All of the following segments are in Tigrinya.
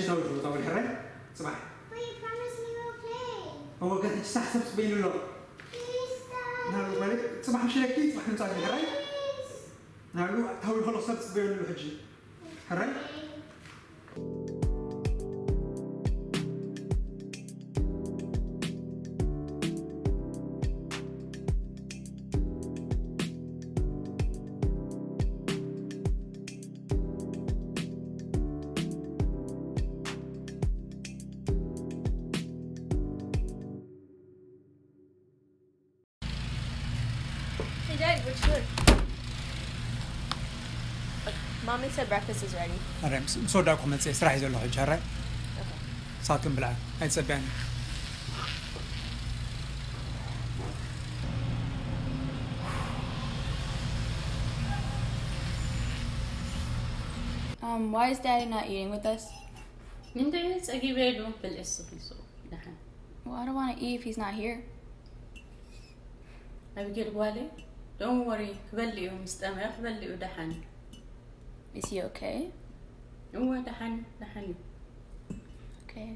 ተውሉ ተውል ሕራይ ጽባሕ። Wait, promise me we'll play. እወ ግን ሕጂ ሳሕ ሰብ ጽበይሉ ኣሎ። Please, Dad. ናሉ ማለት ጽባሕ ምሽለኪ ጽባሕ ንምጻእ ሕራይ። Please. ናሉ ተውል ከሎ ሰብ ጽበይሉ ኣሎ ሕጂ። ሕራይ Hey, Dad, what's good? Mommy said breakfast is ready. ኣረ ምስ ምስ ወዳእኩ መፅእ ስራሕ እዩ ዘለኹ ሕጂ ሕራይ። Okay. ሳትኩም ብልዓ ኣይፀበያን። Um, why is Daddy not eating with us? እንደ ጸጊበ ኢሉ ብልዒ ስኺሱ ደሓን Well, I don't want to eat if he's not here. ኣቢጌል ጓለይ don't worry ክበልዕ እዩ ምስ ጠመየ ክበልዕ እዩ ደሓን እዩ Is he okay? እወ ደሓን እዩ ደሓን እዩ Okay.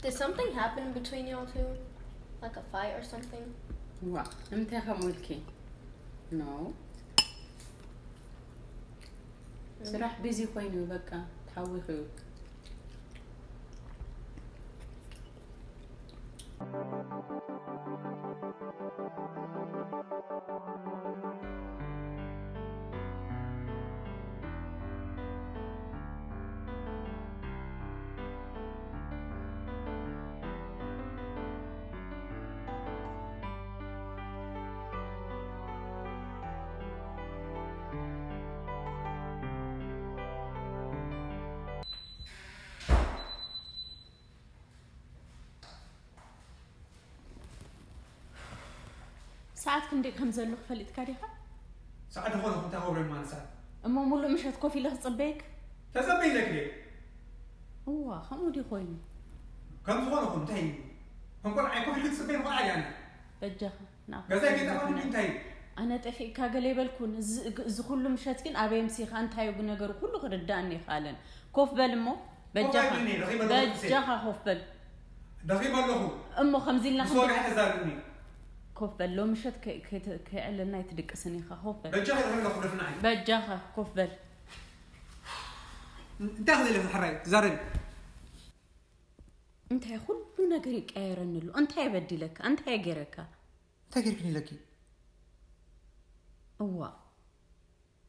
Did something happen between y'all two? Like a fight or something? ዋ እንታይ ከምኡ ኢልኪ no ስራሕ busy ኮይኑ እዩ በቃ ተሓዊኹ እዩ ሰዓት ክንደይ ከም ዘለኹ ፈሊጥካ ዲኻ? ሰዓት ዝኾነ እንታይ ኸብረ ማንሳት እሞ ሙሉእ ምሸት ኮፍ ኢለ ክጽበየክ? ተጸበይ ኢለክ ድየ እዋ ከምኡ ድዩ ኮይኑ? ከም ዝኾነ ኹን እንታይ እዩ ከም ቆልዓ ኮፍ ኢልክ ትጽበይ ንቆልዓ ድያ ኣነ በጃኻ ናብ ገዛይ ከይጠፋኒ ድዩ እንታይ እዩ ኣነ ጠፊእካ ገለ ይበልኩን እዚ እዚ ኩሉ ምሸት ግን ኣበይ ምሲኻ እንታይ እዩ ነገሩ ኩሉ ክርዳእኒ ይኽኣለን ኮፍ በል እሞ በጃኻ በል እኔ፣ ረኺበ ኣለኹ ጥሴ። በጃኻ ኮፍ በል ደኺበ ኣለኹ እሞ ከምዚ ኢልና ምስ ክንዲ- ወግሐ ተዛርብኒ ኮፍ በል ሎ ምሸት ከ- ከ- ከየዕለልና ኣይትድቅስን ኢኻ ኮፍ በል በጃ ከይረኺበ ኣለኹ ደፍናዓይ በጃኻ ኮፍ በል እንታይ ክዘለ ሕራይ ዛረቢ እንታይ ኩሉ ነገር ይቀየረኒ ኣሎ እንታይ በዲለካ እንታይ ገይረካ እንታይ ገይርክን ኢለኪ እዋ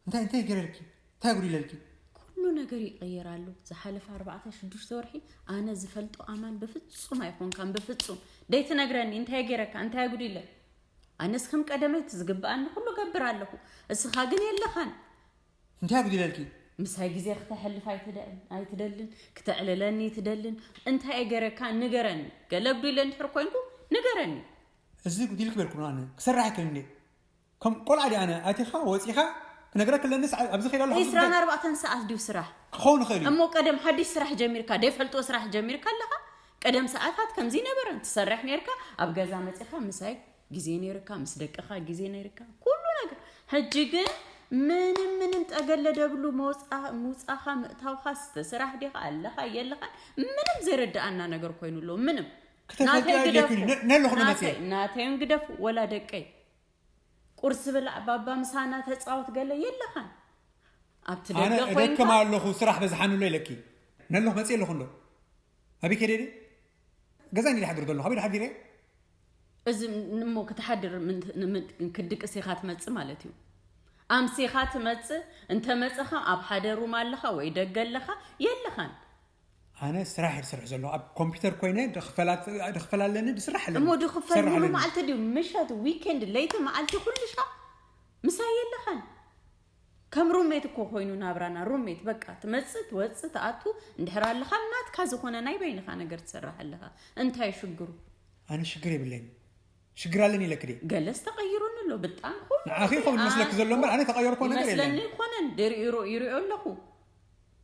እንታይ እንታይ ገይረልኪ እንታይ ጉድ ኢለልኪ ኩሉ ነገር ይቀየር ኣሎ ዝሓለፈ ኣርባዕተ ሽዱሽተ ወርሒ ኣነ ዝፈልጦ ኣማን ብፍጹም ኣይኮንካን ብፍጹም ደይትነግረኒ እንታይ ገይረካ እንታይ ጉድ ኢለ ኣነስ ከም ቀደመይ እቲ ዝግብኣኒ ኩሉ ገብር ኣለኹ እስኻ ግን የለኻን እንታይ ጉድ ኢለልኪ ምሳይ ግዜ ክተሕልፍ ኣይትደልን ኣይትደልን ክተዕልለኒ ኣይትደልን እንታይ እየ ገረካ ንገረኒ ገለ ጉዲለ እንድሕር ኮንኩ ንገረኒ እዚ ጉዲልክ በልኩ ኣነ ክሰርሕ ኣይክእል እንዴ ከም ቆልዓ ዲ ኣነ ኣቲኻ ወፂኻ ክነግረክ ኣለኒ ኣብዚ ከይዳ ኣለኹ ዒስራን ኣርባዕተን ሰዓት ድዩ ስራሕ ክኸውን ይኽእል እዩ እሞ ቀደም ሓድሽ ስራሕ ጀሚርካ ደይፈልጦ ስራሕ ጀሚርካ ኣለኻ ቀደም ሰዓታት ከምዚ ነበረን ትሰርሕ ነርካ ኣብ ገዛ መፂኻ ምሳይ ግዜ ነይርካ ምስ ደቅኻ ግዜ ነይርካ ኩሉ ነገር ሕጂ ግን ምንም ምንም ጠገለ ደብሉ መውፃ- ምውፃኻ ምእታውኻ ስተስራሕ ዲኻ ኣለኻ የለኻን ምንም ዘይረድኣና ነገር ኮይኑ ኣሎ ምንም ክተፈልጥያ ናተይ የድልየኪ ግደፉ። ነ- ነለኹ ናተይ- ንመፅእ ናተይን ግደፉ ወላ ደቀይ ቁርሲ ብላዕ ባባ ምሳና ተፃወት ገለ የለኻን ኣብቲ ኣነ ደገ ኮይንካ እደክም ኣለኹ ስራሕ በዝሓኒ ኣሎ ኢለኪ ነለኹ መፅእ ኣለኹ እንዶ ኣበይ ከይደ ድየ ገዛ እንዲ ሓድር ዘለኹ ኣበይ ሓዲረ እዚ እሞ ክትሓድር ምን- ምን- ክድቅስ ኢኻ ትመፅእ ማለት እዩ ኣምሲኻ ትመፅእ እንተመፅኻ ኣብ ሓደ ሩም ኣለኻ ወይ ደገ ኣለኻ የለኻን ኣነ ስራሕ እየ ዝሰርሕ ዘለኹ ኣብ ኮምፒውተር ኮይነ ድኽፈላት- ድኽፈል ኣለኒ ድስራሕ ኣለኒ እሞ ድኽፈል ዝሰርሕ ሙሉ ኣለኒ። መዓልቲ ድዩ ምሸት ዊኬንድ ለይቲ መዓልቲ ኩሉ ሻ ምሳይ የለኻን ከም ሩሜት እኮ ኮይኑ ናብራና ሩሜት በቃ ትመፅእ ትወፅእ ትኣቱ እንድሕር ኣለኻ ናትካ ዝኾነ ናይ በይንኻ ነገር ትሰርሕ ኣለኻ እንታይ ሽግሩ ኣነ ሽግር የብለይን ሽግር ኣለኒ ኢለክ ድየ ገለስ ተቐይሩኒ ኣሎ ብጣም ኩሉ ንዓኺ ይኸውን መስለክ ዘሎ እምበር ኣነ ተቐየርኮ ነገር የለን ይመስለኒ ይኮነን ድሪኡ ይሪኦ ኣለኹ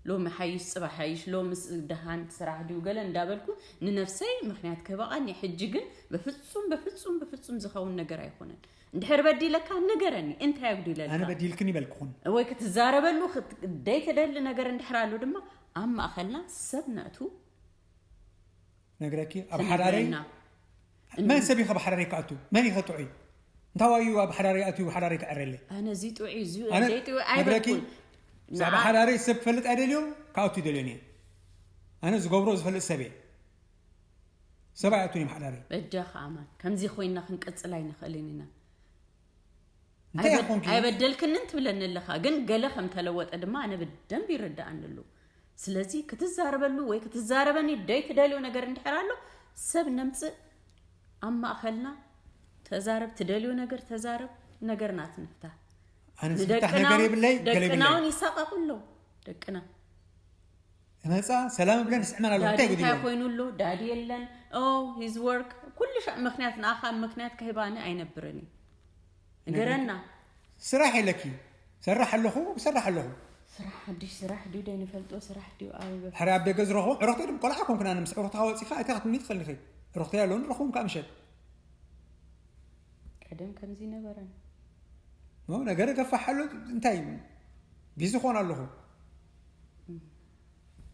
ሎሚ ሓይሽ ጽባሕ ሓይሽ፣ ሎምስ ደሃን ስራሕ ድዩ ገለ እንዳበልኩ ንነፍሰይ ምኽንያት ክህባ ቀንየ። ሕጂ ግን በፍጹም በፍጹም በፍጹም ዝኸውን ነገር ኣይኮነን። እንድሕር በዲለካ ንገረኒ፣ እንታይ ኣጉዲለልካ? ኣነ በዲልክን ይበልኩኹን። ወይ ክትዛረበሉ ክት- ደይትደሊ ነገር እንድሕር ኣሎ ድማ ኣብ ማእኸልና ሰብ ነእቱ። ነግረኪ ኣብ ሓዳረይ ትነግረና። መን ሰብ ኢኸ ብሓዳረይ ክኣቱ? መን ኢኸ ጥዑይ? እንታዋዩ ኣብ ሓዳረይ ኣትዩ ሓዳረይ ክዕረለይ? ኣነ እዚ ጥዑይ እዚ ኣነ ደይ ጥዑይ ነግረኪ ኣይበልኩን። ብዛዕባ ንዓ- ሓዳረይ ሰብ ክፈልጥ ኣይደልዮ፣ ክኣቱ ይደልዮን እየ። ኣነ ዝገብሮ ዝፈልጥ ሰብ እየ። ሰብ ኣይኣቱን እዮም ሓዳረይ። በጃኻ ኣማን፣ ከምዚ ኮይና ክንቅጽል ኣይንኽእልን ኢና። እንታይ ኣይበድ- ይኾንኪ? ኣይበደልክንን ትብለኒ ኣለኻ፣ ግን ገለ ከም ተለወጠ ድማ ኣነ ብደንብ ይርድኣኒ ኣሎ። ስለዚ ክትዛረበሉ ወይ ክትዛረበኒ ደይ ትደልዮ ነገር እንድሕር ኣሎ፣ ሰብ ነምጽእ ኣብ ማእኸልና። ተዛረብ፣ ትደልዮ ነገር ተዛረብ፣ ነገርና ትንፍታ። ኣነ ዝፍታሕ ነገር የብለይ፣ ገለ ደቅና የብለይ። እውን ይሳቀቁ ኣሎ። ደቅና እመፃ ሰላም ብለን ስዕመን ኣሎ። ዳዲ እንታይ እንታይ ጉድ ኮይኑ ኣሎ? ዳዲ የለን። Oh, his work ኩሉ ሻዕ ምክንያት ንኣኻ ምክንያት ከህባኒ ኣይነብርን እዩ። ንገረና። ስራሕ የለኪ። ሰራሕ ኣለኹ፣ ሰራሕ ኣለኹ። ስራሕ ሓድሽ ስራሕ ድዩ ደይንፈልጦ ስራሕ ድዩ? ኣብ ሓደ ኣብ ደገ ዝረኽቦ ዕረኽቲ ድም ቆልዓ ኮንክና ንምስ ዕረኽቲ ካወፂኻ ኣይታ ክትምኒ ትኽእል ኢኺ። ዕረኽቲ ኣለውን ረኽቦም ካብ ምሸት ቀደም ከምዚ ነበረን። ኖ ነገር ገፋሕ ኣሎ። እንታይ ቢዚ ክኾን ኣለኹ።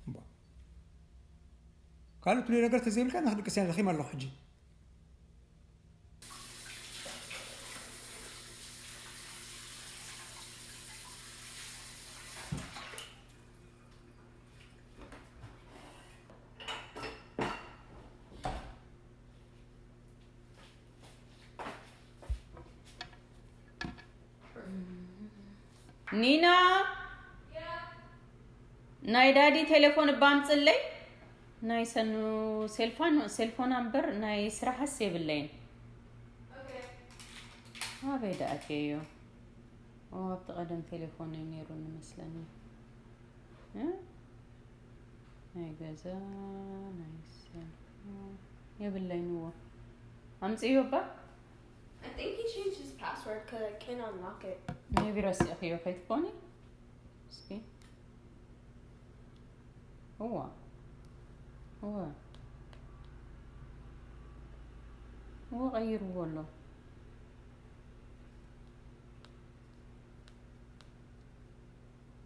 እምቧ። ካልእ ትልዮ ነገር ተዘይብልካ ንክድቅስ እያ ደኺም ኣለኹ ሕጂ። ኒና፣ ናይ ዳዲ ቴሌፎን እባ ኣምፅለይ። ናይ ሰኑ ሴልፋን ሴልፎን ኣምበር ናይ ስራሕስ የብለይን። ኣበይ ደኣትየዮ? ኦ፣ ኣብቲ ቀደም ቴሌፎን እዩ ነይሩ ንመስለኒ። እ? ናይ ገዛ ናይ ሰልፉ የብለይን። እዎ ኣምፅዮ እባ። I think he changed his password because I can't unlock it. maybe ረሲእኽዮ ከይትኮኒ። እስኪ እዋ እዋ እዎ ቀይርዎ ኣሎ።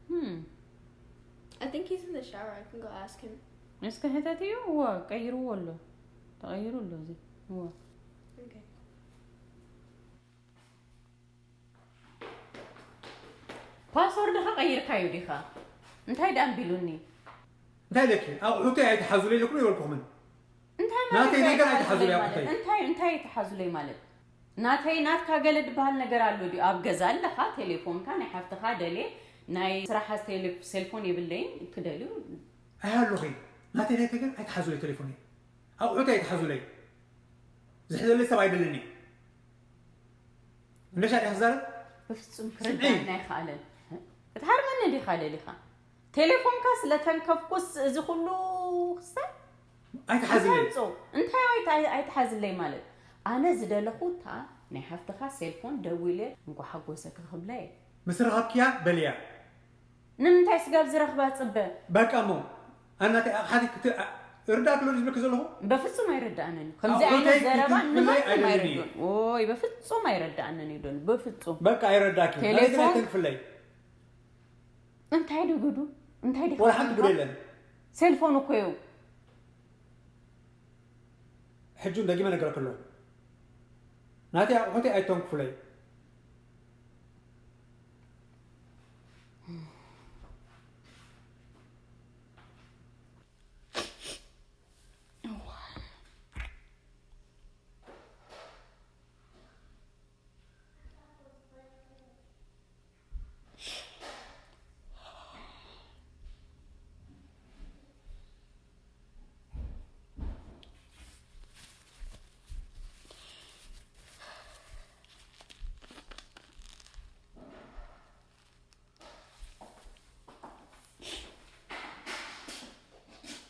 Hmm. I think he's in the shower. I can go ask him. እስከ ሕተትዮ። እዎ ቀይርዎ ኣሎ። ተቐይሩ ኣሎ እዚ። እዎ Okay. ፓስወርድኻ ቀይርካዩ ዲኻ? እንታይ ደኣ ኣንቢሉኒ? እንታይ ኢለኪ? ኣቑሑተይ ኣይትሓዙለይ ኢለኩም ይበልኩኹምን። እንታይ ናተይ ማለት ነገር ኣይትሓዙለይ ኣይትሓዙለይ ማለት? ኣቑሑተይ። እንታይ እንታይ ኣይትሓዙለይ ማለት? ናተይ ናትካ ገለ ዝበሃል ነገር ኣሎ ድዩ? ኣብ ገዛ ኣለኻ፣ ቴሌፎንካ ናይ ሓፍትኻ ደልየ፣ ናይ ስራሕ ቴሌ- ሴልፎን የብለይን፣ ክደልዩ ኣይሃሉኺ። ናተይ ናይ ተገን ኣይትሓዙለይ ቴሌፎነይ። ኣቑሑተይ ኣይትሓዙለይ። ዝሕዘለይ ሰብ ኣይደልን እየ። እንደሻ ዲኻ ትዛረብ? ብፍጹም ስምዒ። ክርዳእና ኣይከኣለን። ክትሃርመኒ ዲኻ ደሊኻ? ቴሌፎንካ ስለ ተንከፍኩስ እዚ ኩሉ ክስታይ ኣይትሓዝለይ። እንታይ ኣምጾ? እንታይ ኣይት- ኣይ- ኣይትሓዝለይ ማለት? ኣነ ዝደለኹ እታ ናይ ሓፍትኻ ሴልፎን ደዊለ እንኳ ሓጎሰኪ ክብላ እየ። ምስ ረኸብክያ በልያ። ንምንታይ ስጋብ ዝረኽባ ጽበ? በቃ እሞ ኣናተይ ኣቕሓቲ ክት- ርዳእ ክሎ ዝብለኪ ዘለኹ። በፍጹም ኣይረዳእንን እዩ። ከምዚ ኣቑሑተይ ዓይነት ዘረባ ክትንክፍለይ ንማንም ኣይደልን ኣይረድኡን። ኦይ በፍጹም ኣይረዳእንን እዩ ዶን። በፍጹም በቃ ኣይረዳኪ። ቴሌፎን- ተንክፍለይ። እንታይ ድግዱ? እንታይ ዲኻ ወላ ሓንቲ ኮንካ? ጉድ የለን። ሴልፎን እኮ እዩ። ሕጂ እውን ደጊመ ነገረክ ኣለኹ። ናተይ ኣቑሑተይ ኣይተንክፍለይ።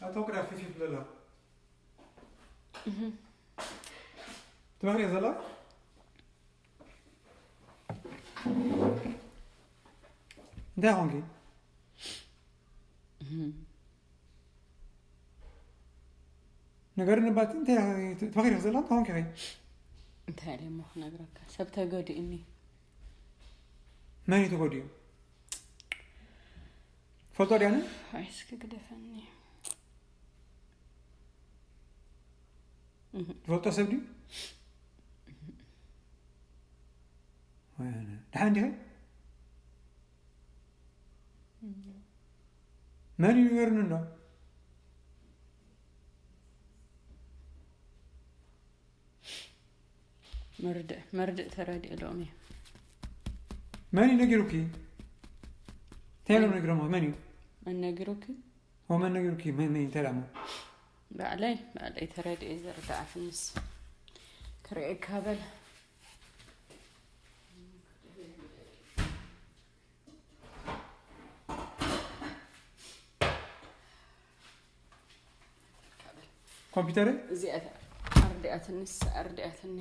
ኣቶ ክዳ ፊፊ ብለላ ትመኽሪ ዘላ እንታይ ኾንኪ? ነገርኒ ባቲ እንታይ ተባኺርክ ዘላ እንታይ ኾንኪ ኸይ? እንታይ ኢለ እሞ ክነግረካ? ሰብ ተገዲኡኒ። መን እዩ ተጎዲኡ? ፈልጦ ድያነ? ኣይ፣ እስኪ ግደፈኒ። ፈልጦ ሰብ ድዩ? ወይነ። ደሓን ዲኸ? መን እዩ ንገርኒ እንዶ? መርድእ፣ መርድእ ተረዲእ ሎሚ። መን እዩ ነጊሩኪ? እንታይ ኢሎም ነጊሮም? መን እዩ? መን ነጊሩኪ? ኦ፣ መን ነጊሩኪ? መን፣ መን እንታይ ኢሎሞ? ባዕለይ፣ ባዕለይ ተረዲእ ዘርዳኣትንስ። ክርእየካ በል። ኮምፒውተር እዚኣ ኣርዲኣትንስ፣ ኣርዲኣትኒ።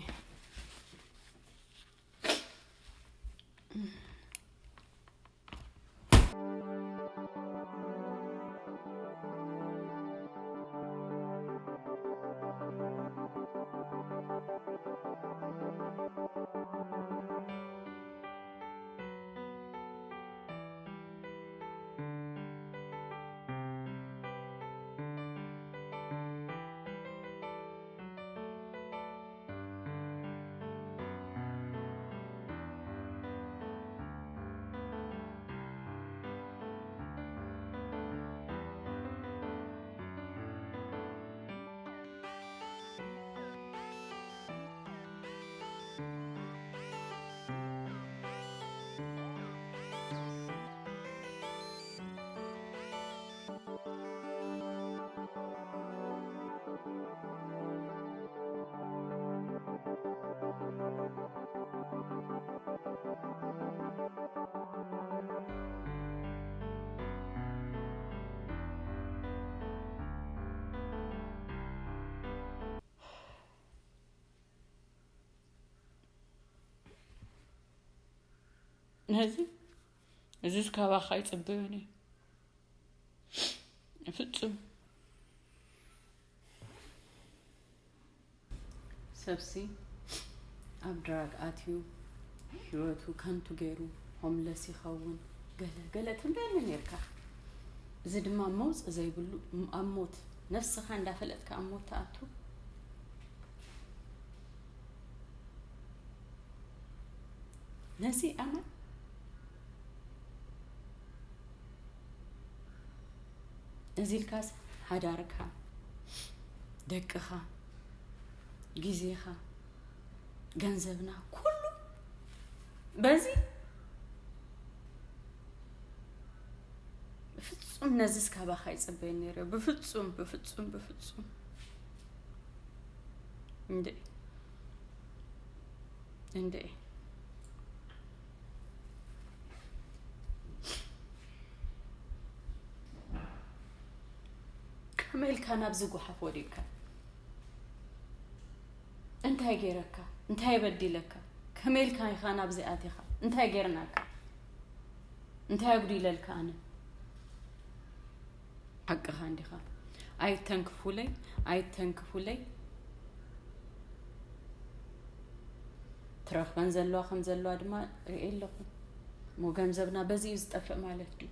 ነዚ እዚስ ካባኻ ይጽበዮን እዩ። ፍጹም። ሰብሲ ኣብ ድራግ ኣትዩ ህይወቱ ከንቱ ገይሩ ሆምለስ ይኸውን፣ ገለ ገለ ትብለኒ ነርካ። እዚ ድማ መውጽእ ዘይብሉ፣ ኣብ ሞት፣ ነፍስኻ እንዳፈለጥካ ኣብ ሞት ትኣቱ። ነዚ ኣመን እዚ ኢልካስ ሓዳርካ፣ ደቅኻ፣ ግዜኻ፣ ገንዘብና፣ ኩሉ በዚ። ብፍጹም ነዚስ ካባኻ ይጽበይ ነይረ። ብፍጹም፣ ብፍጹም፣ ብፍጹም። እንዴ፣ እንዴ። ከመይ ኢልካ ናብዚ ጓሓፍ ወዲቕካ? እንታይ ገይረካ? እንታይ በዲለካ? ከመይ ኢልካ ኢኻ ናብዚ ኣቲኻ? እንታይ ገይርናካ? እንታይ ኣጉዲለልካ ኣነ? ሓቅኻ እንዲኻ። ኣይተንክፉለይ፣ ኣይተንክፉለይ። ትረኽበን ዘለዋ ከም ዘለዋ ድማ ርኢ ኣለኹ። እሞ ገንዘብና በዚ እዩ ዝጠፍእ ማለት ድዩ?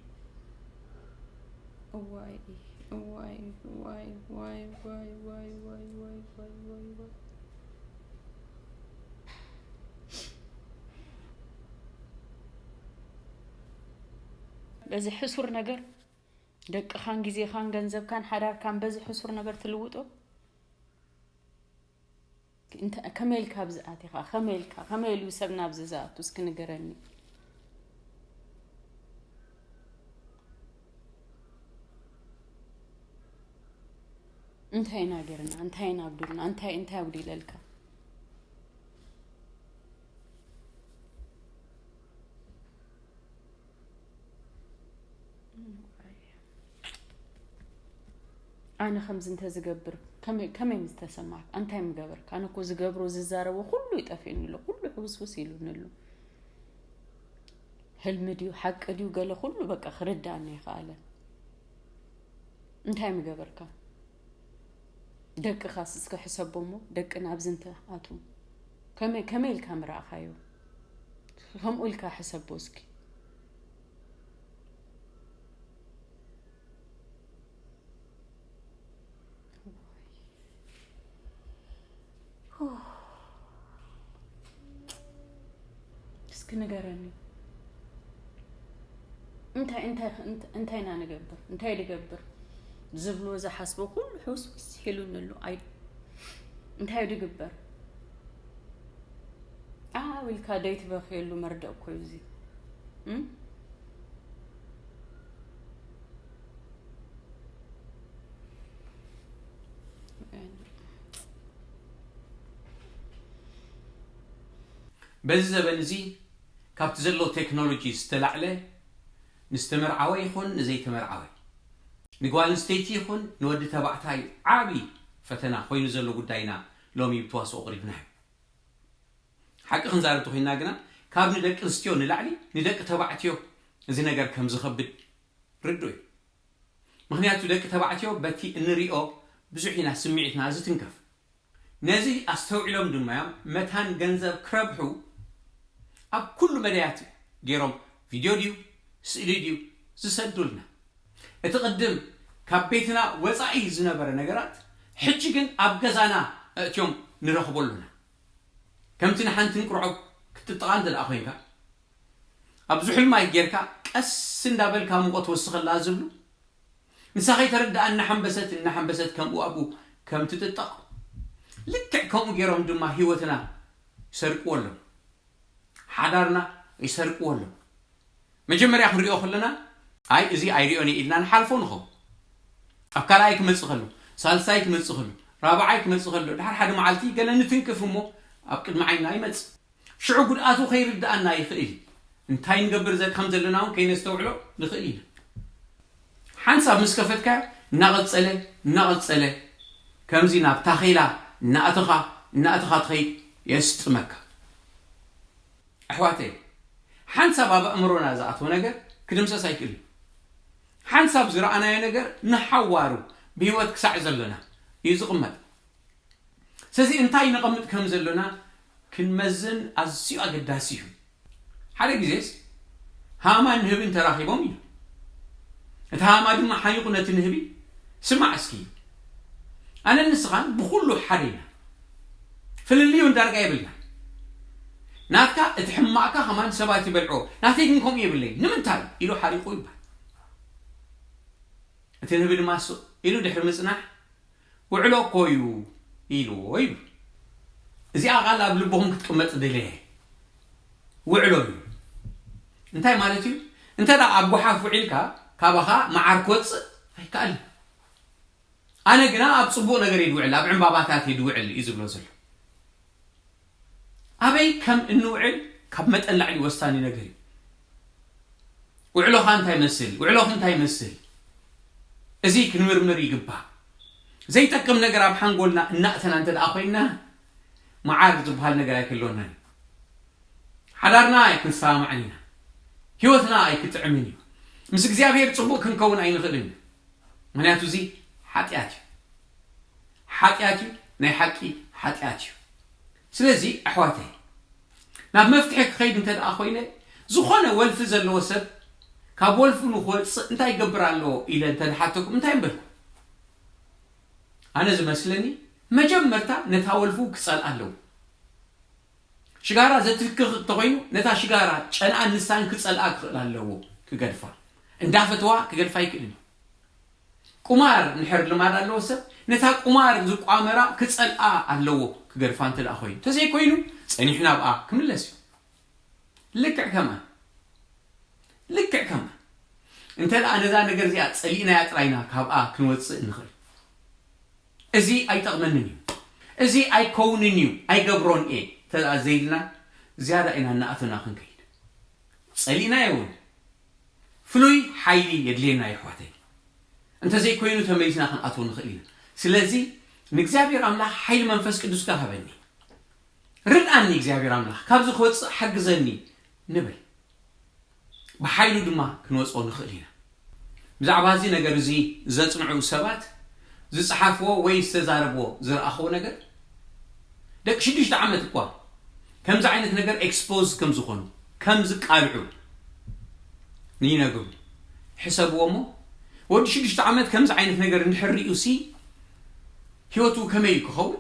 እዋይ፣ እዋይ፣ እዋይ፣ እዋይ። በዚ ሕሱር ነገር ደቅኻን ግዜኻን ገንዘብካን ሓዳርካን በዚ ሕሱር ነገር ትልውጦ? እንተ-፣ ከመይ ኢልካ ኣብዚ ኣቲኻ? ከመይ ኢልካ? ከመይ ኢሉ ሰብ ናብዚ ዝኣቱ? እስኪ ንገረኒ። እንታይ ኢና ገይርና? እንታይ ኢና ኣጉዲልና? እንታይ፣ እንታይ ኣጉዲለልካ? ኣነ ከምዚ እንተዝገብር ከመይ፣ ከመይ ምዝተሰማዕካ? እንታይ ምገበርካ? ኣነ እኮ ዝገብሮ ዝዛረቦ ኩሉ ይጠፊእኒ ኣሎ። ኩሉ ሕውስውስ ኢሉኒ ኣሎ። ህልሚ ድዩ ሓቂ ድዩ ገለ ኩሉ በቃ ክርዳእኒ ኣይከኣለን። እንታይ ምገበርካ? ደቅኻስ እስከ ሕሰቦ እሞ፣ ደቅና ኣብዚ እንተ ኣትዉ፣ ከመይ፣ ከመይ ኢልካ ምረኣኻዮ? ከምኡ ኢልካ ሕሰቦ እስኪ። እስኪ ንገረኒ። እንታይ፣ እንታይ፣ እንታይ፣ እንታይ ኢና ንገብር? እንታይ ድገብር? ዝብሎ ዝሓስቦ ኩሉ ሕውስውስ ኢሉኒ ኣሎ። ኣይ፣ እንታይ ድግበር? ኣው ኢልካ ደይትበኽየሉ መርድእ እኮ እዩ እዚ። እም? በዚ ዘበን እዚ ካብቲ ዘሎ ቴክኖሎጂ ዝተላዕለ ንዝተመርዓወ ይኹን ንዘይተመርዓወ፣ ንጓል ኣንስተይቲ ይኹን ንወዲ ተባዕታይ ዓቢ ፈተና ኮይኑ ዘሎ ጉዳይና ሎሚ ብተዋስኦ ኣቕሪብናዮ። ሓቂ ክንዛረብ ተኾይንና ግና ካብ ንደቂ ኣንስትዮ ንላዕሊ ንደቂ ተባዕትዮ እዚ ነገር ከም ዝኸብድ ርዱእ እዩ። ምኽንያቱ ደቂ ተባዕትዮ በቲ እንሪኦ ብዙሕ ኢና ስምዒትና ዝትንከፍ። ነዚ ኣስተውዒሎም ድማ እዮም መታን ገንዘብ ክረብሑ ኣብ ኩሉ መዳያት ገይሮም ቪድዮ ድዩ ስእሊ ድዩ ዝሰዱልና። እቲ ቅድም ካብ ቤትና ወፃኢ ዝነበረ ነገራት ሕጂ ግን ኣብ ገዛና ኣእትዮም ንረኽቦ ኣሎና። ከምቲ ንሓንቲ እንቁርዖ ክትጥጥቓ እንተ ደኣ ኮይንካ ኣብ ዝሑል ማይ ጌርካ ቀስ እንዳበልካ ሙቐት ወስኸላ ዝብሉ ንሳ ከይተረድኣ እናሓንበሰት እናሓንበሰት ከምኡ ኣብኡ ከም ትጥጠቕ ልክዕ ከምኡ ገይሮም ድማ ህይወትና ይሰርቅዎ ኣለዉ። ሓዳርና ይሰርቅዎ ኣለዉ። መጀመርያ ክንሪኦ ከለና ኣይ እዚ ኣይሪኦን እየ ኢልና ንሓልፎ ንኸውን። ኣብ ካልኣይ ክመጽእ ከሎ፣ ሳልሳይ ክመጽእ ከሎ፣ ራብዓይ ክመጽእ ከሎ፣ ድሓር ሓደ መዓልቲ ገለ ንትንክፍ እሞ ኣብ ቅድሚ ዓይንና ይመጽእ። ሽዑ ጉድኣቱ ከይርድኣና ይኽእል እዩ። እንታይ ንገብር ዘ- ከም ዘለና እውን ከይነስተውዕሎ ንኽእል ኢና። ሓንሳብ ምስ ከፈትካዮ እናቐጸለ እናቐጸለ ከምዚ ናብ ታኼላ እናእተኻ እናእተኻ ትኸይድ የስጥመካ። ኣሕዋተይ፣ ሓንሳብ ኣብ ኣእምሮና ዝኣተወ ነገር ክድምሰስ ኣይክእልን። ሓንሳብ ዝረኣናዮ ነገር ንሓዋሩ ብህይወት ክሳዕ ዘለና እዩ ዝቕመጥ። ስለዚ እንታይ ነቐምጥ ከም ዘሎና ክንመዝን ኣዝዩ ኣገዳሲ እዩ። ሓደ ግዜስ ሃማን ንህብን ተራኺቦም እዩ። እቲ ሃማ ድማ ሓኒቑ ነቲ ንህቢ፣ ስማዕ እስኪ፣ ኣነን ንስኻን ብኹሉ ሓደ ኢና። ፍልልይ እውን ዳርጋ የብልና። ናትካ እቲ ሕማቕካ ከማን ሰባት ይበልዕዎ፣ ናተይ ግን ከምኡ የብለይ። ንምንታይ? ኢሉ ሓሪቑ ይባል። እቲ ንህቢ ድማ ስቕ ኢሉ ድሕሪ ምጽናሕ፣ ውዕሎ እኮ እዩ ኢልዎ ይብል። እዚኣ ቃል ኣብ ልብኹም ክትቅመጥ ድልየ። ውዕሎ እዩ። እንታይ ማለት እዩ? እንተ ደኣ ኣብ ጓሓፍ ውዒልካ ካባኻ መዓር ክወጽእ ኣይከኣልን። ኣነ ግና ኣብ ጽቡቕ ነገር እየ ድውዕል፣ ኣብ ዕምባባታት እየ ድውዕል እዩ ዝብሎ ዘሎ። ኣበይ ከም እንውዕል ካብ መጠን ላዕሊ ወሳኒ ነገር እዩ። ውዕሎኻ እንታይ ይመስል? ውዕሎኺ እንታይ ይመስል? እዚ ክንምርምር ይግባእ። ዘይጠቅም ነገር ኣብ ሓንጎልና እናእተና እንተ ደኣ ኮይንና መዓር ዝበሃል ነገር ኣይክህልወናን እዩ። ሓዳርና ኣይክንሰማማዕን ኢና። ህይወትና ኣይክጥዕምን እዩ። ምስ እግዚኣብሔር ጽቡቕ ክንከውን ኣይንኽእልን እዩ። ምኽንያቱ እዚ ሓጢኣት እዩ። ሓጢኣት እዩ፣ ናይ ሓቂ ሓጢኣት እዩ። ስለዚ ኣሕዋተይ፣ ናብ መፍትሒ ክኸይድ እንተ ደኣ ኮይነ፣ ዝኾነ ወልፊ ዘለዎ ሰብ ካብ ወልፉ ንክወፅእ እንታይ ይገብር ኣለዎ ኢለ እንተ ደሓተኩም እንታይ ምበልኩ? ኣነ ዝመስለኒ መጀመርታ ነታ ወልፉ ክፀልኣ ኣለዎ። ሽጋራ ዘትክኽ እንተኾይኑ ነታ ሽጋራ ጨንኣን ንሳን ክፀልኣ ክኽእል ኣለዎ። ክገድፋ እንዳፈተዋ ክገድፋ ኣይክእልን እዩ። ቁማር እንድሕር ልማድ ኣለዎ ሰብ ነታ ቁማር ዝቋመራ ክፀልኣ ኣለዎ። ክገድፋ እንተ ደኣ ኮይኑ፣ እንተዘይኮይኑ ፀኒሑ ናብኣ ክምለስ እዩ። ልክዕ ከማን ልክዕ ከማን እንተ ደኣ ነዛ ነገር እዚኣ ፀሊእናያ ጥራይና ካብኣ ክንወፅእ ንኽእል። እዚ ኣይጠቕመንን እዩ፣ እዚ ኣይከውንን እዩ፣ ኣይገብሮን እየ እንተ ደኣ ዘይልና ዝያዳ ኢና እናኣተና ክንከይድ። ፀሊእናዮ እውን ፍሉይ ሓይሊ የድልየና እዩ ኣሕዋተይ። እንተዘይኮይኑ ተመሊስና ክንኣትዎ ንኽእል ኢና። ስለዚ ንእግዚኣብሔር ኣምላኽ ሓይሊ መንፈስ ቅዱስካ ሃበኒ፣ ርድኣኒ እግዚኣብሔር ኣምላኽ፣ ካብዚ ክወፅእ ሓግዘኒ ንብል። ብሓይሉ ድማ ክንወፅኦ ንኽእል ኢና። ብዛዕባ እዚ ነገር እዚ ዘጽንዑ ሰባት ዝጸሓፍዎ ወይ ዝተዛረብዎ ዝረኣኽዎ ነገር፣ ደቂ ሽዱሽተ ዓመት እኳ ከምዚ ዓይነት ነገር ኤክስፖዝ ከም ዝኾኑ፣ ከም ዝቃልዑ ይነግሩ። ሕሰብዎ እሞ፣ ወዲ ሽዱሽተ ዓመት ከምዚ ዓይነት ነገር እንድሕር ሪኡ ሲ ህይወቱ ከመይ እዩ ክኸውን?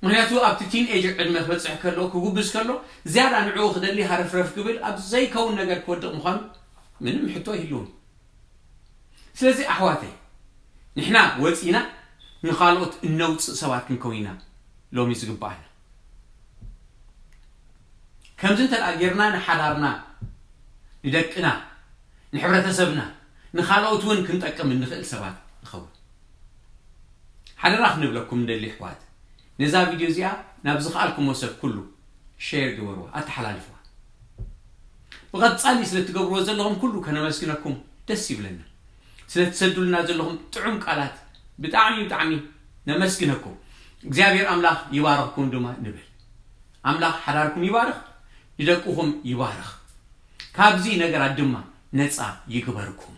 ምክንያቱ ኣብቲ ቲን ኤጅ ዕድመ ክበፅሕ ከሎ፣ ክጉብዝ ከሎ፣ ዝያዳ ንዕኡ ክደሊ ሃረፍረፍ ክብል ኣብ ዘይከውን ነገር ክወድቕ ምዃኑ ምንም ሕቶ ይህልውን። ስለዚ ኣሕዋተይ፣ ንሕና ወፂና ንኻልኦት እነውፅእ ሰባት ክንከውን ኢና ሎሚ ዝግባኣና። ከምዚ እንተ ደኣ ጌርና ንሓዳርና፣ ንደቅና፣ ንሕብረተሰብና፣ ንኻልኦት እውን ክንጠቅም እንኽእል ሰባት ንኸውን። ሓደራ ክንብለኩም እንደሊ ኣሕዋት፣ ነዛ ቪድዮ እዚኣ ናብ ዝኸኣልኩሞ ሰብ ኩሉ ሼር ግበርዋ፣ ኣተሓላልፍዋ። ብቐጻሊ ስለ እትገብርዎ ዘለኹም ኩሉ ከነመስግነኩም ደስ ይብለና። ስለ እትሰዱልና ዘለኹም ጥዑም ቃላት ብጣዕሚ ብጣዕሚ ነመስግነኩም። እግዚኣብሔር ኣምላኽ ይባርኽኩም ድማ ንብል። ኣምላኽ ሓዳርኩም ይባርኽ፣ ንደቅኹም ይባርኽ። ካብዚ ነገራት ድማ ነፃ ይግበርኩም።